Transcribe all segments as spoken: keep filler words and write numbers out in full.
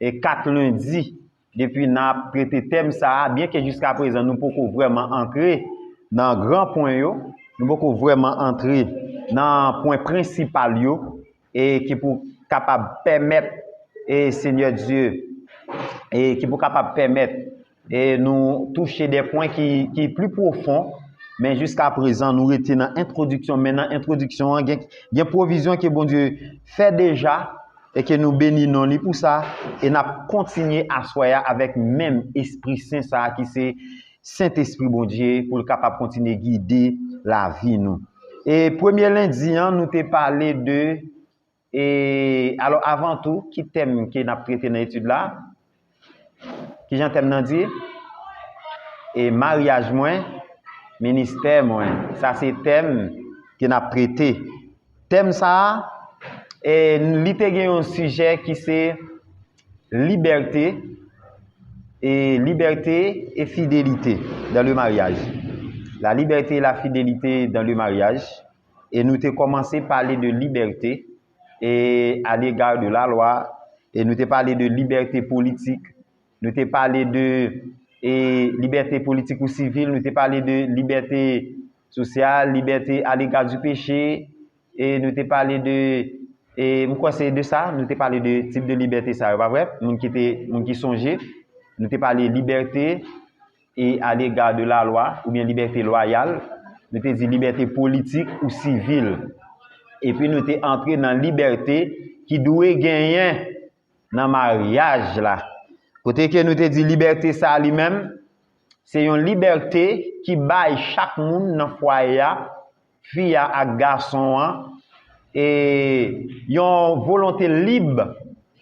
e kat lendi depi n ap trete tèm sa a, byenke jiskaprezan nou poko vrèman antre nan gran pwen yo, nou poko vrèman antre nan pwen prensipal yo, e ki pou kapab pèmèt, e Senyè Dye, e ki pou kapab pèmèt, e nou touche de pwen ki, ki pli pwofon, men jiskaprezan nou rete nan entwodiksyon, men nan entwodiksyon an, gen, gen pwovizyon ke Bondye fè deja, e ke nou beni non li pou sa, e n ap kontinye aswè a avèk menm Espri Sen sa a ki se Sentespri Bondye pou l kapab kontinye gide lavi nou. E premye lendi an, nou te pale de, e, alò, avan tou, ki tèm ke n ap trete nan etid la? Kijan tèm nan di? E maryaj mwen, ministè mwen. Sa se tèm ke n ap trete. Tèm sa a, e, li te gen yon sijè ki se liberté, e, liberté et fidélité dans le mariage. La liberté et la fidélité dans le mariage. E nou te kòmanse pale de libète, e, à l'égard de la loi, e nou te pale de libète politik, nou te pale de, e, libète politik ou sivil, nou te pale de libète sosyal, libète à l'égard du péché, e nou te pale de, e m kwè se de sa, nou te pale de tip de libète sa yo, pa vre? Moun ki te, moun ki sonje, nou te pale libète e à l'égard de la loi, oubyen libète lwayal, nou te di libète politik ou sivil. Epi nou te antre nan libète ki dwe genyen nan maryaj la. Kote ke nou te di libète sa li menm, se yon libète ki bay chak moun nan fwaye a, fi a ak gason an, e yon volonte lib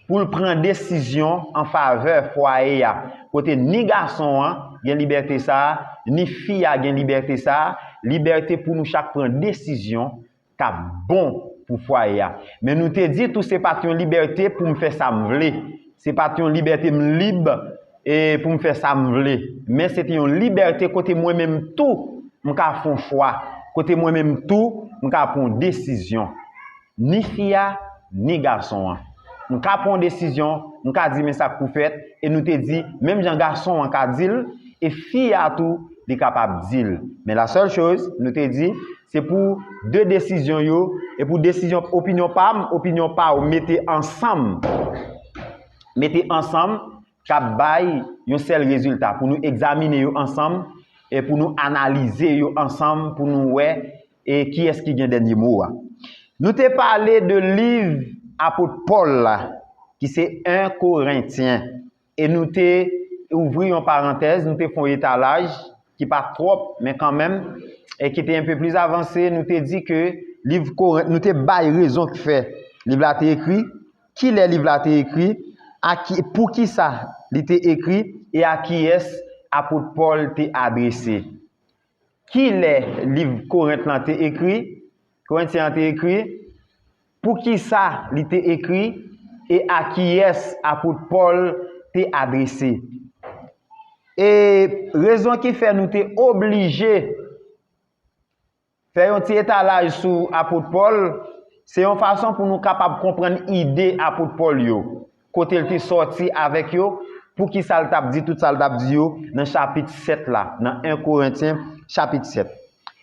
pou l pran desizyon an favè fwaye a. Kote ni gason an gen libète sa a, ni fi a gen libète sa a, libète pou nou chak pran desizyon k ap bon pou fwaye a. Men nou te di tou se pa t yon libète pou m fè sa m vle. Se pa t yon libète m lib, e, pou m fè sa m vle. Men se te yon libète kote mwen menm tou m ka fè yon chwa. Kote mwen menm tou m ka pran yon desizyon. Ni fi a, ni gason an. M ka pran yon desizyon, m ka di men sa k pou fèt, e nou te di, menm jan gason an ka di l, e fi a tou, li kapab di l. Men la seule chose, nou te di, se pou de desizyon yo, e pou desizyon, opinyon pa m, opinyon pa w, mete ansanm, mete ansanm, k ap bay yon sèl rezilta, pou nou egzamine yo ansanm, e pou nou analize yo ansanm, pou nou wè, e kiyès ki gen dènye mo a. Nou te pale de liv apot Pòl la, ki se en Korentyen. E nou te ouvri yon parantèz, nou te fè yon etalaj ki pa twòp, men kanmenm, e ki te enpe plis avanse, nou te di ke liv Korent, nou te bay rezon ki fè liv la te ekri, kilè liv la te ekri, a ki, poukisa li te ekri, e a kiyès apot Pòl te adrese. Kilè liv Korent lan te ekri, Korentyen an te ekri, poukisa li te ekri, e a kiyès apot Pòl te adrese. E rezon ki fè nou te oblije fè yon ti etalaj sou apot Pòl, se yon fason pou nou kapab konprann ide apot Pòl yo, kote l te sòti avèk yo, poukisa l t ap di tout sa l t ap di yo nan chapit sèt la, nan en Korentyen, chapit sèt.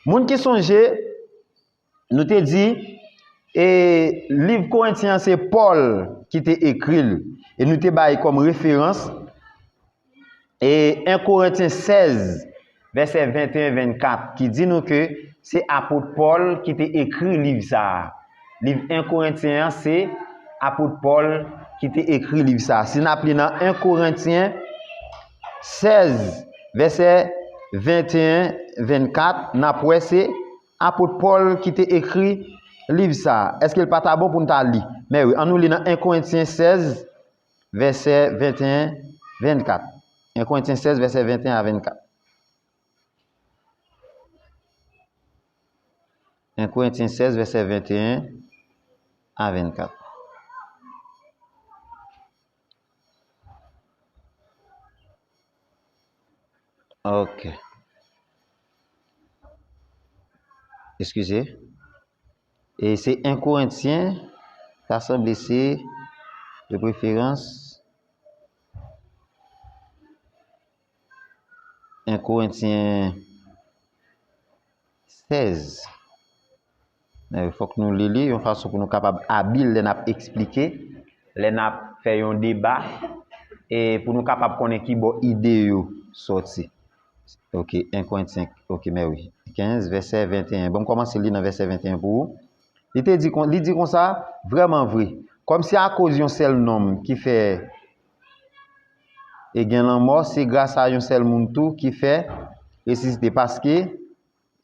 Moun ki sonje, nou te di, e, liv Korentyen an se Pòl ki te ekri l, e nou te bay kòm referans, e, en Korentyen sèz, vèsè venteyen vennkat, ki di nou ke se apot Pòl ki te ekri liv sa a. Liv en Korentyen an, se apot Pòl ki te ekri liv sa a. Si n ap li nan en Korentyen sèz, vèsè venteyen vennkat, n ap wè se apot Pòl ki te ekri liv sa a. Èske l pa ta bon pou n ta li? Men wi, ann nou li nan en Korentyen sèz, vèsè venteyen vennkat. En Korentyen sèz, vèsè venteyen a vennkat. En Korentyen sèz, vèsè venteyen a vennkat. Ok. Eskize. E se en Korentyen, ta sanble se, de preferans, En Korentyen sèz. Men fòk nou li li yon fason pou nou kapab abil lè n ap eksplike, lè n ap fè yon deba, e pou nou kapab konnen ki bò ide yo sòti. Ok, en Korentyen, ok, men wi. Kenz, vèsè venteyen. Bon, m kòmanse li nan vèsè venteyen pou ou. Li te di kon, li di konsa, vrèman vre, kòmsi akoz yon sèl nonm ki fè e gen lanmò, se gras a yon sèl moun tou ki fè resisite, paske,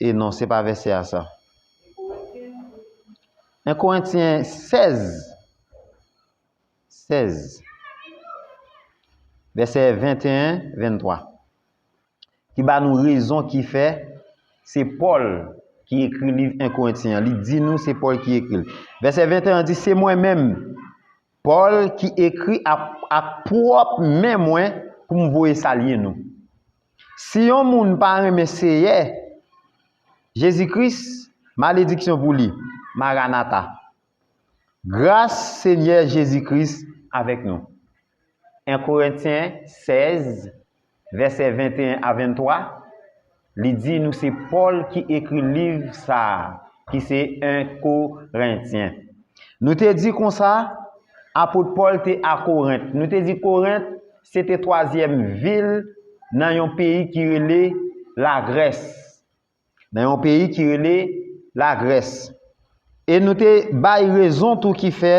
e non, se pa vèsè a sa. En Korentyen sèz, sèz, vèsè venteyen, venntwa, ki ba nou rezon ki fè se Pòl ki ekri liv en Korentyen an. Li di nou se Pòl ki ekri l. Vèsè venteyen di, se mwen menm, Pòl, ki ekri ak, ak pwòp men mwen pou m voye salye nou. Si yon moun pa renmen Seyè Jezi Kris, malediksyon pou li. Maranata. Gras Senyè Jezi Kris avèk nou. En Korentyen sèz, vèsè venteyen a venntwa, li di nou se Pòl ki ekri liv sa a, ki se en Korentyen. Nou te di konsa, apot Pòl te a Korent. Nou te di Korent, se te twazyèm vil nan yon peyi ki rele Lagrès. Nan yon peyi ki rele Lagrès. E nou te bay rezon tou ki fè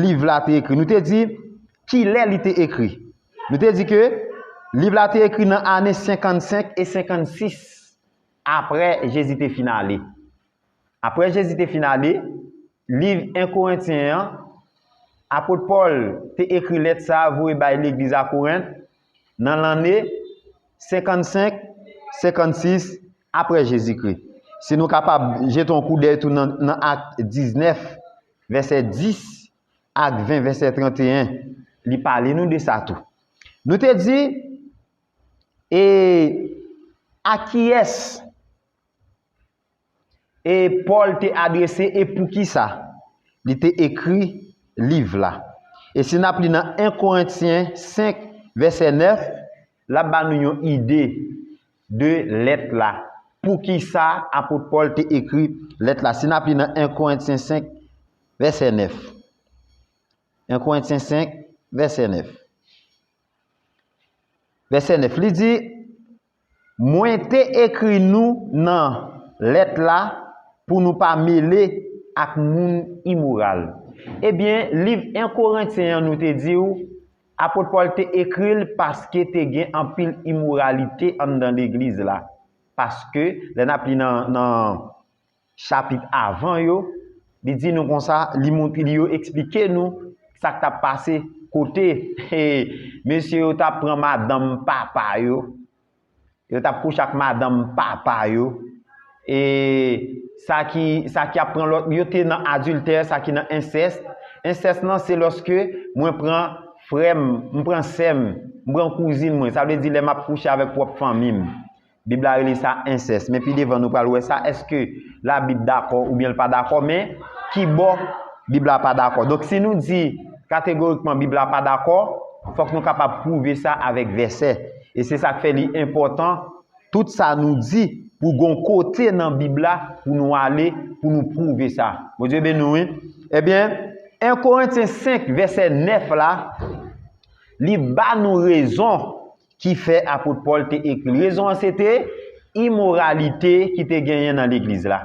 liv la te ekri. Nou te di kilè li te ekri. Nou te di ke liv la te ekri nan ane senkannsenk e senkannsis apre Jezi te fin ale. Apre Jezi te fin ale, liv en Korentyen an, apot Pòl te ekri lèt sa a voye bay legliz a Korent nan lanne senkannsenk, senkannsis apre Jezikri. Si nou kapab jete yon koudèy tou nan, nan Ak diznèf, vèsè dis, ak ven, vèsè tranteyen, li pale nou de sa tou. Nou te di, e a kiyès e Pòl te adrese e poukisa li te ekri liv la? E si n ap li nan en Korentyen senk, vèsè nèf, l ap ba nou yon ide de lèt la. Poukisa apot Pòl te ekri lèt la? Si n ap li nan en Korentyen senk, vèsè nèf. En Korentyen senk, vèsè nèf. Vèsè nèf, li di, mwen te ekri nou nan lèt la pou nou pa mele ak moun imoral. Ebyen, liv en Korentyen an, nou te di w, apot Pòl te ekri l paske te gen anpil imoralite anndan legliz la. Paske, lè n ap li nan, nan chapit avan yo, li di nou konsa, li mont-, li yo eksplike nou sa k t ap pase kote mesye yo t ap pran madanm papa yo, yo t ap kouche ak madanm papa yo, e sa ki, sa ki ap pran lòt, yo te nan adiltè, sa ki nan ensès. Ensès lan, se lòske mwen pran frè m, m pran sè m, m pran kouzin mwen. Sa vle di lè m ap kouche avèk pwòp fanmi m. Bib la rele sa ensès. Men pi devan nou pral wè sa, èske Labib dakò oubyen l pa dakò, men ki bò Bib la pa dakò. Donk si nou di kategorikman Bib la pa dakò, fòk nou kapab pwouve sa avèk vèsè. E se sa k fè li enpòtan, tout sa nou di, pou gon kote nan Bib la pou nou ale, pou nou pwouve sa. Bondye beni w, wi. Ebyen, en Korentyen senk, vèsè nèf la, li ba nou rezon ki fè apot Pòl te ekri l. Rezon an se te imoralite ki te genyen nan legliz la.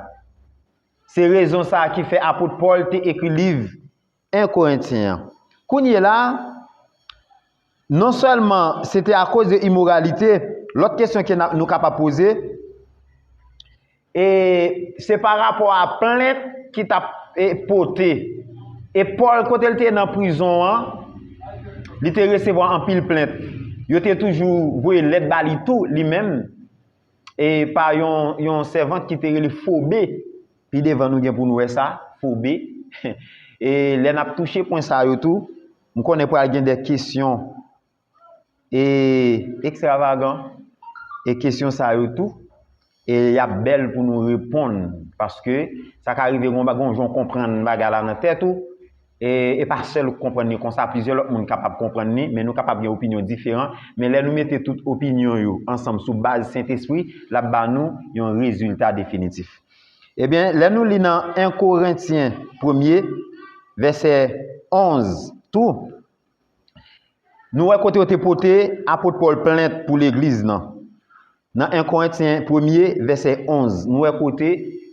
Se rezon sa a ki fè apot Pòl te ekri liv en Korentyen an. Kounye la, non sèlman se te akoz de imoralite, lòt kesyon ke n a, nou kapab poze, e se pa rapò a plent ki t ap, e, pote. E Pòl, kote l te ye nan prizon an, li te resevwa anpil plent. Yo te toujou voye lèt ba li tou, li menm, e pa yon, yon sèvant ki te rele Fobe. Pi devan nou gen pou nou wè sa, Fobe. E lè n ap touche pwen sa yo tou, m konnen pral gen de kesyon e ekstravagan, e kesyon sa yo tou, e y ap bèl pou nou reponn, paske sa ka rive gon ba-, gon jan w konprann bagay la nan tèt ou, E, e pa sèl ou k konprann li konsa, plizyè lòt moun kapab konprann li, men nou kapab gen opinyon diferan. Men lè nou mete tout opinyon yo ansanm sou baz Sentespri, l ap ba nou yon rezilta definitif. Ebyen, lè nou li nan en Korentyen premye, vèsè onz tou, nou wè kote yo te pote apot Pòl plent pou legliz nan. Nan en Korentyen premye, vèsè onz, nou wè kote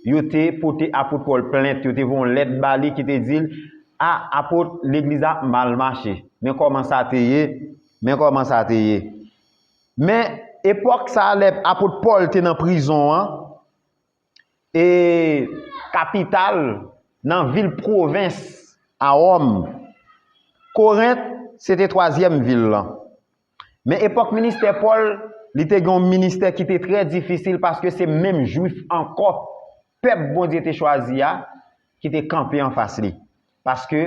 yo te pote apot Pòl plent, yo te voye yon lèt ba li ki te di l, a, apot, legliz ap mal mache. Men kòman sa te ye, men kòman sa te ye. Men epòk sa a, lè apot Pòl te nan prizon an, e kapital, nan vil pwovens a Wòm, Korent, se te twazyèm vil lan. Men epòk ministè Pòl, li te gen yon ministè ki te trè difisil paske se menm Jwif ankò, pèp Bondye te chwazi a, ki te kanpe anfas li. Paske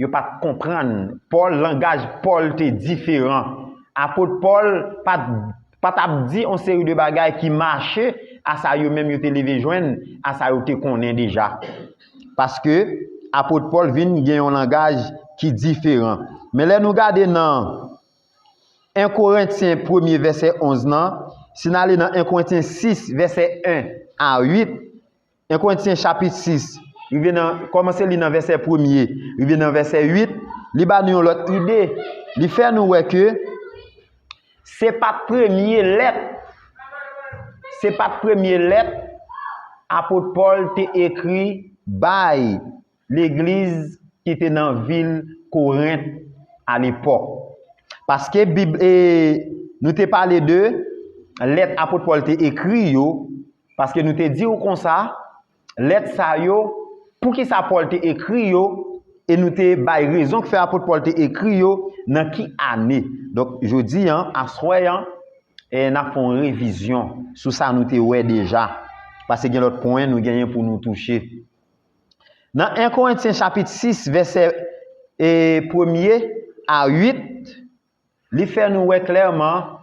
yo pa t konprann Pòl, langaj Pòl te diferan. Apot Pòl pa t, pa t ap di yon seri de bagay ki mache a sa yo menm yo te leve jwenn, a sa yo te konnen deja. Paske apot Pòl vin gen yon langaj ki diferan. Men lè nou gade nan en Korentyen premye vèsè onz nan, si n ale nan en Korentyen sis vèsè en a uit, en Korentyen chapit sis, rive nan, kòmanse li nan vèsè premye, rive nan vèsè uit, li ba nou yon lòt ide. Li fè nou wè ke se pa t premye lèt, se pa t premye lèt apot Pòl te ekri bay legliz ki te nan vil Korent alepòk. Paske Bib, e, nou te pale de lèt apot Pòl te ekri yo, paske nou te di w konsa, lèt sa yo, poukisa Pòl te ekri yo, e nou te bay rezon k fè apot Pòl te ekri yo, nan ki ane. Donk, jodi an, aswè an, e n ap fè yon revizyon sou sa nou te wè deja, paske gen lòt pwen nou genyen pou nou touche. Nan en Korentyen chapit sis, vèsè, e, premye a uit, li fè nou wè klèman,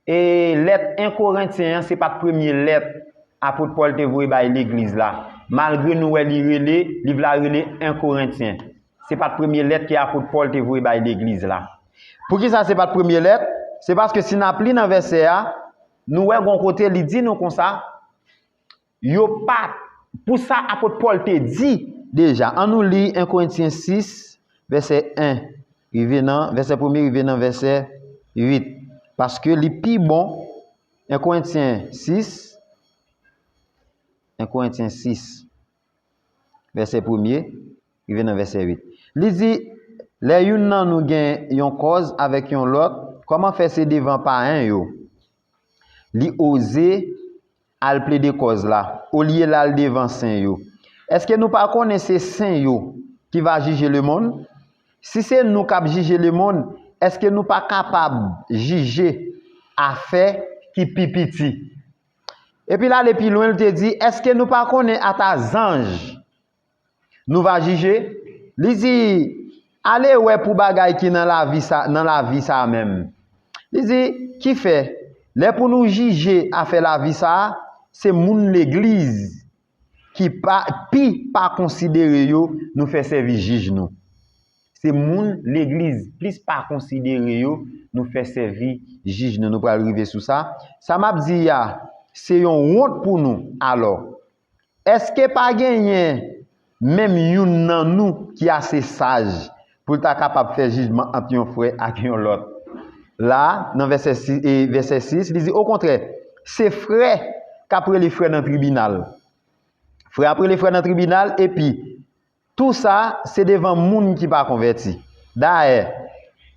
e, lèt en Korentyen an, se pa t premye lèt apot Pòl te voye bay legliz la. Malgre nou wè li rele, liv la rele en Korentyen, se pa t premye lèt ke apot Pòl te voye bay legliz la. Poukisa se pa t premye lèt? Se paske si n ap li nan vèsè a, nou wè gon kote li di nou konsa, yo pa, pou sa apot Pòl te di deja. An nou li en Korentyen sis, vèsè en, rive nan, vèsè premye rive nan vèsè uit. Paske li pi bon, en Korentyen sis, en Korentyen sis, vèsè premye, rive nan vèsè uit. Li di, lè youn nan nou gen yon kòz avèk yon lòt, kòman fè se devan payen yo li oze al plede kòz la, olye l al devan sen yo? Èske nou pa konnen se sen yo ki va jije lemonn? Si se nou k ap jije lemonn, èske nou pa kapab jije afè ki pi piti? Epi l ale pi lwen, l te di, èske nou pa konnen ata zanj nou va jije? Li di, ale wè pou bagay ki nan lavi sa, nan lavi sa menm. Li di, kifè, lè pou nou jije afè lavi sa a, se moun legliz ki pa, pi pa konsidere yo, nou fè sèvi jij nou. Se moun legliz plis pa konsidere yo, nou fè sèvi jij nou. Nou pral rive sou sa. Sa m ap di a, se yon wont pou nou. Alò, èske pa genyen menm youn nan nou ki ase saj pou l ta kapab fè jijman ant yon frè ak yon lòt? La, nan vèsè sis, e, vèsè sis, li di, okontrè, se frè k ap rele frè nan tribinal. Frè ap rele frè nan tribinal, epi tou sa, se devan moun ki pa konvèti. Dayè,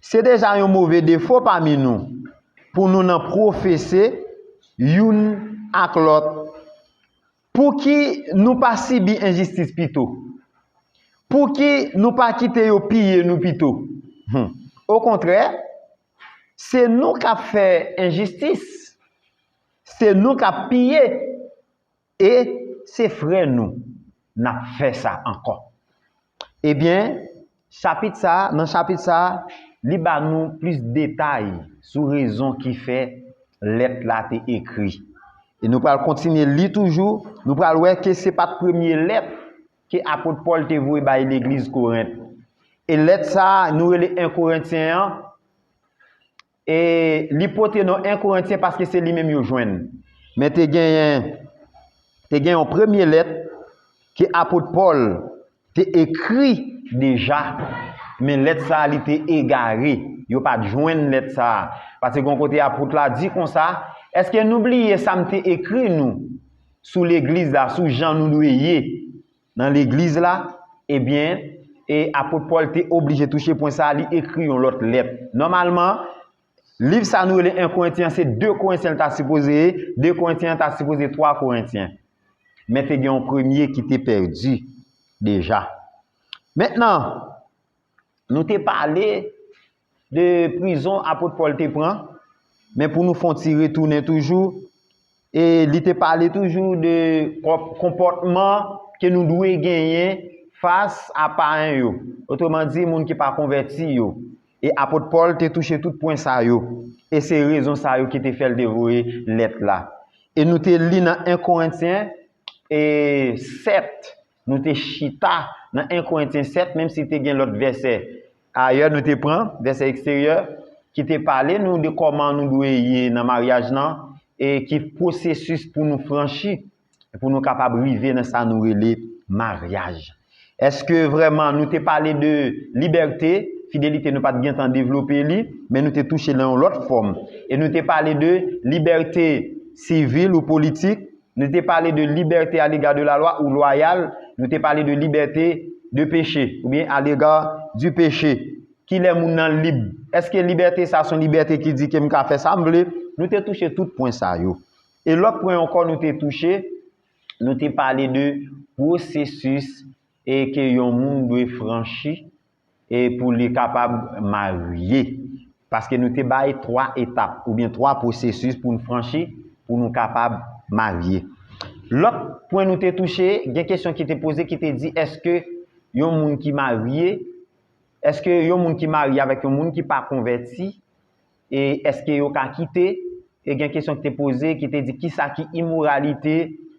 se deja yon move defo pami nou pou nou nan pwofese youn ak lòt. Pouki nou pa sibi enjistis pito? Pouki nou pa kite yo piye nou pito? Hum. Okontrè, se nou k ap fè enjistis. Se nou k ap piye. E se frè nou n ap fè sa ankò. Ebyen, chapit sa a, nan chapit sa a, li ba nou plis detay sou rezon ki fè lèt la te ekri. E nou pral kontinye li toujou, nou pral wè ke se pa t premye lèt ke apot Pòl te voye bay legliz Korent. E lèt sa a, nou rele en Korentyen an, e li pote non en Korentyen paske se li menm yo jwenn. Men te genyen, te gen yon premye lèt ke apot Pòl te ekri deja, men lèt sa a li te egare. Yo pa t jwenn lèt sa a. Paske yon kote apot la di konsa, èske nou bliye sa m te ekri nou sou legliz la, sou jan nou dwe ye nan legliz la? Ebyen, e apot Pòl te oblije touche pwen sa a, li ekri yon lòt lèt. Nòmalman, liv sa nou rele en Korentyen, se de Korentyen l ta sipoze ye, de Korentyen an ta sipoze twa Korentyen. Men te gen yon premye ki te pèdi deja. Mentnan, nou te pale de prizon apot Pòl te pran, men pou nou fè yon ti retounen toujou, e li te pale toujou de kòp-, konpòtman ke nou dwe genyen fas a payen yo. Otreman di, moun ki pa konvèti yo. E apot Pòl te touche tout pwen sa yo. E se rezon sa yo ki te fè l te voye lèt la. E nou te li nan en Korentyen, e sèt, nou te chita nan en Korentyen sèt, menm si te gen lòt vèsè ayè, nou te pran vèsè eksteryè ki te pale nou de kòman nou dwe ye nan maryaj lan, e ki pwosesis pou nou franchi, pou nou kapab rive nan sa nou rele maryaj. Èske vrèman nou te pale de libète, fidelite, nou pa t gentan devlope li, men nou te touche nan yon lòt fòm. E nou te pale de libète sivil ou politik, nou te pale de libète à l'égard de la loi ou loyal, nou te pale de libète de péché, oubyen à l'égard du péché. Kilè moun nan lib? Èske libète sa se yon libète ki di ke m ka fè sa m vle? Nou te touche tout pwen sa yo. E lòt pwen ankò nou te touche, nou te pale de pwosesis e ke yon moun dwe franchi e pou li kapab marye. Paske nou te bay twa etap oubyen twa pwosesis pou n franchi pou nou kapab marye. Lòt pwen nou te touche, gen kesyon ki te poze ki te di, èske yon moun ki marye, èske yon moun ki marye avèk yon moun ki pa konvèti, e èske yo ka kite? E gen kesyon ki te poze ki te di, kisa ki imoralite?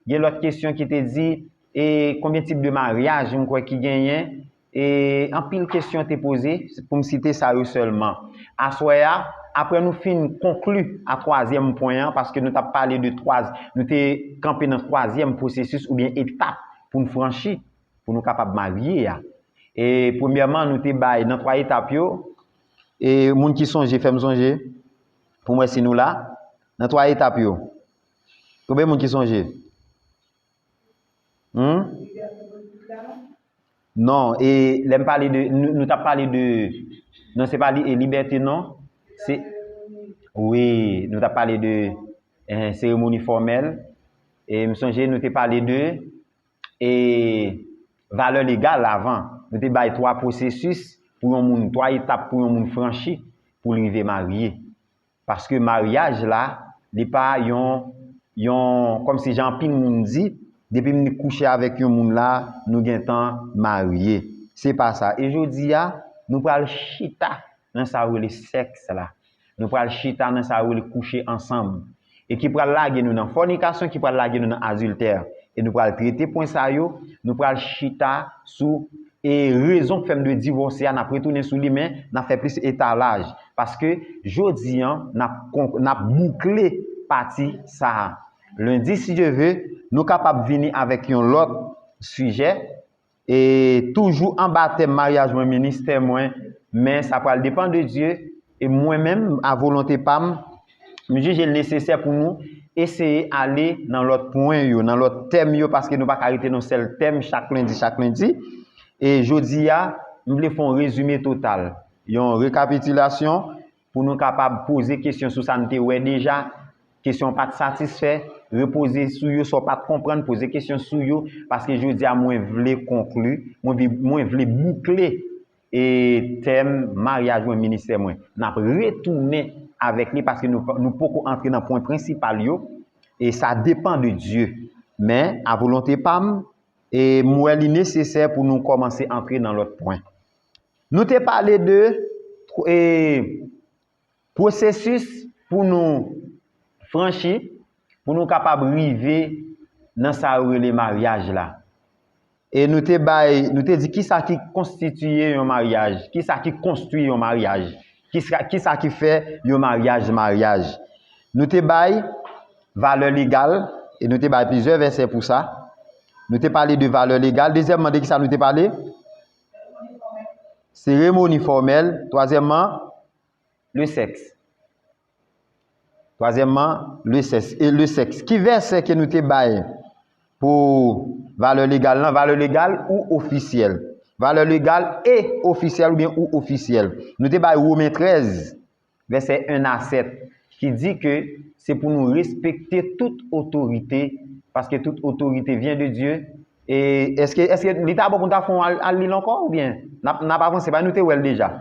Gen lòt kesyon ki te di, e konbyen tip de maryaj m kwè ki genyen? E anpil kesyon te poze, pou m site sa yo sèlman. Aswè a, apre nou fin konkli a twazyèm pwen an, paske nou t ap pale de twa, nou te kanpe nan twazyèm pwosesis oubyen etap pou n franchi, pou nou kapab marye a. E premyèman, nou te bay nan twa etap yo, e moun ki sonje, fè m sonje, pou m wè si nou la, nan twa etap yo. Konbyen moun ki sonje? Hmm? Non, e lè m pale de, nou, nou t ap pale de, non, se pa li, e libète, non? Se, wi, nou t ap pale de, eh, seremoni fòmèl. E m sonje nou te pale de, e, valè legal avan. Nou te bay twa pwosesis pou yon moun, twa etap pou yon moun franchi pou l rive marye. Paske maryaj la, li pa yon, yon, kòmsi jan anpil moun di, depi m kouche avèk yon moun la, nou gentan marye. Se pa sa. E jodi a, nou pral chita nan sa yo rele sèks la. Nou pral chita nan sa yo rele kouche ansanm. E ki pral lage nou nan fònikasyon, ki pral lage nou nan adiltè. E nou pral trete pwen sa yo, nou pral chita sou e rezon k fè m dwe divòse a, n ap retounen sou li, men n ap fè plis etalaj. Paske jodi an, n ap kon-, n ap boukle pati sa a. Lendi, si Dye ve, nou kapab vini avèk yon lòt sijè, e toujou anba tèm maryaj mwen, ministè mwen, men sa pral depann de Dye, e mwen menm, a volonte pa m, m jije l nesesè pou nou eseye ale nan lòt pwen yo, nan lòt tèm yo, paske nou pa ka rete nan sèl tèm chak lendi, chak lendi. E jodi a, m vle fè yon rezime total, yon rekapitilasyon pou nou kapab poze kesyon sou sa n te wè deja, kesyon w pa t satisfè, repoze sou yo, sa w pa t konprann, poze kesyon sou yo, paske jodi a mwen vle konkli, mwen vi-, mwen vle boukle e tèm maryaj mwen, ministè mwen. N ap retounen avèk li paske nou, nou poko antre nan pwen prensipal yo, e sa depann de Dye. Men, a volonte pa m, e m wè li nesesè pou nou kòmanse antre nan lòt pwen. Nou te pale de, e, pwosesis pou nou franchi, pou nou kapab rive nan sa yo rele maryaj la. E nou te bay, nou te di kisa ki konstitiye yon maryaj, kisa ki konstwi yon maryaj, kisa, kisa ki fè yon maryaj maryaj. Nou te bay valè legal, e nou te bay plizyè vèsè pou sa. Nou te pale de valè legal. Dezyèmman, de kisa nou te pale? Seremoni fòmèl. Twazyèmman, le sèks. Twazyèmman, le sèks. E le sèks. Ki vèsè ke nou te bay pou valè legal lan? Valè legal ou ofisyèl. Valè legal e ofisyèl oubyen ou ofisyèl. Nou te bay Women trèz, vèsè en a sèt, ki di ke se pou nou respekte tout otorite, paske tout otorite vyen de Dye. E èske, èske li ta bon pou n ta fè yon al, al li l ankò, oubyen n ap, n ap avanse, paske nou te wè l deja?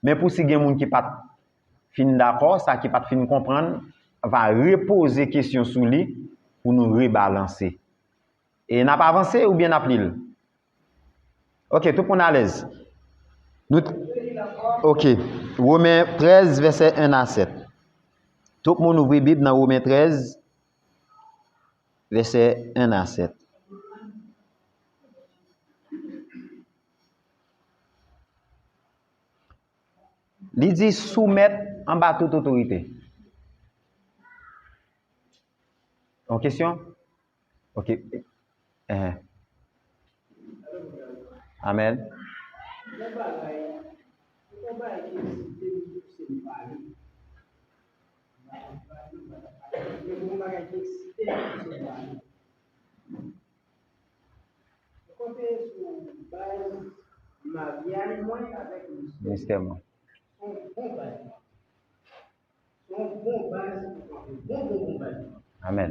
Men pou si gen moun ki pa t fin dakò, sa ki pa t fin konprann, va repoze kesyon sou li pou nou rebalanse. E n ap avanse oubyen n ap li l? Ok, tout moun alèz. Nou, ok. Women trèz, vèsè en a sèt. Tout moun ouvri Bib nan Women trèz, vèsè en a sèt. Li di soumèt anba tout otorite. Yon kesyon? Ok. Enhen. Amèn. Mistè mwen. Amèn.